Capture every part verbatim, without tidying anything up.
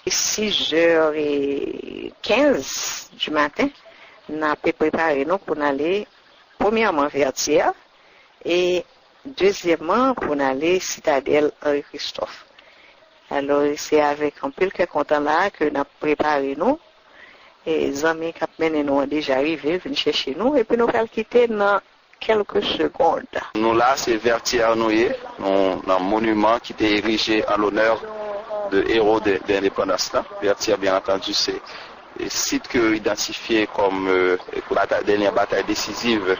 Six heures et quinze du matin, n ape prepare nou pou n ale, premyèman, Vètyè, e dezyèmman, pou n ale Sitadèl Henri Christophe. Alò, se avèk anpil kè kontan la ke n ap prepare nou. E zanmi k ap mennen nou an deja rive, l vin chèche nou, epi nou pral kite nan kèlke segond. Nou la, se Vètyè nou ye, nou nan moniman ki te erije an lonè de ewo de, de endepandans lan. Vètyè, byen antandi, se e sit ke yo idantifye kòm, euh, batay, dènyè batay desiziv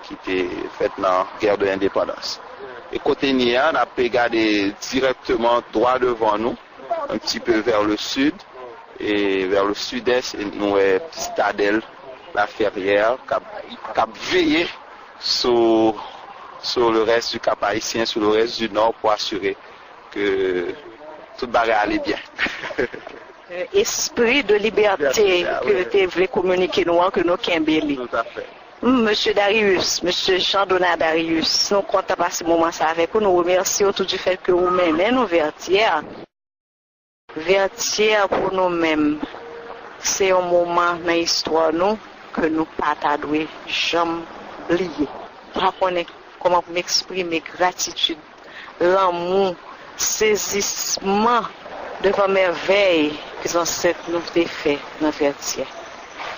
ki te fèt nan gè de lendepandans. E kote n ye a, n ape gade dirèkteman dwa devan nou, un petit peu vers le sud, e vers le sud-est, e nou wè Sitadèl Laferrière k ap, k ap veye sou, sou le reste du Cap-Haïtien, sou le reste du Nord, pou asire ke tout bagay ale byen. Espri de libète ke te vle kominike nou an, ke nou kenbe li. Tout à fait. Mesye Darius, Mesye Jean Donald Darius, nou kontan pase moman sa avèk ou, nou remèsye w tou du fèt ke ou mennen nou Vètyè. Vètyè pou nou menm, se yon moman nan istwa nou ke nou pa ta dwe janm bliye. M pa konnen kòman pou m eksprime gratitid, lanmou, sezisman devan mèvèy ke zansèt nou te fè nan Vètyè.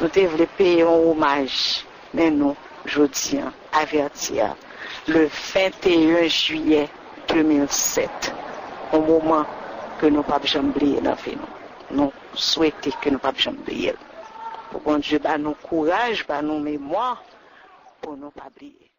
Nou te vle peye yon omaj, men nou, jodi an, a Vètyè, le venteyen jiyè de mil sèt, yon moman ke nou p ap janm bliye nan vi nou. Nou swete ke nou p ap janm bliye l. Pou Bondye ba nou kouraj, ba nou memwa pou nou pa bliye.